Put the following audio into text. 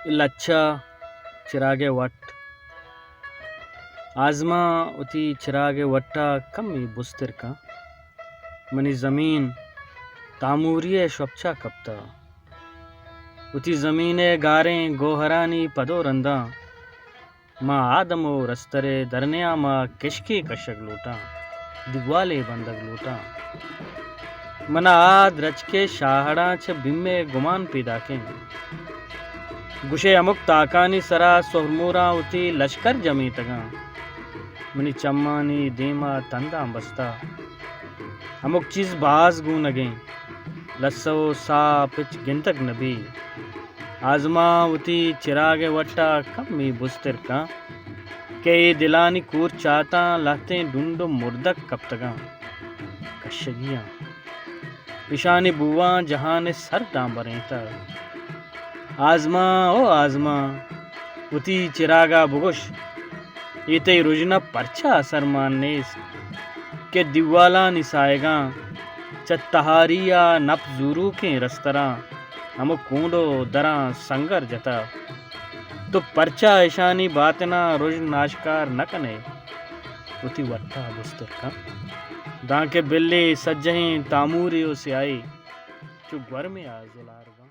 لچہ، چراگ ءِ وٹ۔ آزماں وتی چراگ ءِ وٹ ءَ کمے بزتر کن۔ منی زمین تاموری ءِ شپچ ءَ کپتہ۔ وتی زمین ءِ گاریں گوہرانی پد ءُ رنداں ما آدم ءُ رستر ءِ درنیام ءَ کشکے کشگ لوٹاں، دیوالے بندگ لوٹاں۔ من ءَ آ درچک ءِ شاہڑاں چہ بیم ءِ گمان پیداک اِنت۔ گوشئے ہمک تاکانی سرا سہرموراں وتی لشکر جمیتگاں۔ منی چمانی دیم ءَ تنداں بستہ۔ ہمک چیز باز گونگیں۔ لس ءُ ساہ پچ گندگ نہ بی۔ آزماں وتی چراگ ءِ وٹ ءَ کمے بزتر کن کہ اے دلانی کور چاتاں لہتیں ڈنڈ ءُ مردک کپتگاں، کشگیاں۔ ایشانی بوواں جہان ءِ سر داں برینتگ۔ آزماں، او آزماں، وتی چراگ ءَ بگوش، اے تئی رژن ءَ پرچا اثر مان نیست کہ دیوالانی ساہگاں چہ تہاری ءَ نپ زوروکیں رستراں ہمک کونڈ ءُ دراں سنگر جتہ؟ تو پرچا اشانی باتناں رژن آشکار نہ کنئے؟ وتی وٹ ءَ بزتر کن، دانکہ بلے سجہیں تاموری ءُ سیاہی چو گورمے ءَ زلار بنت۔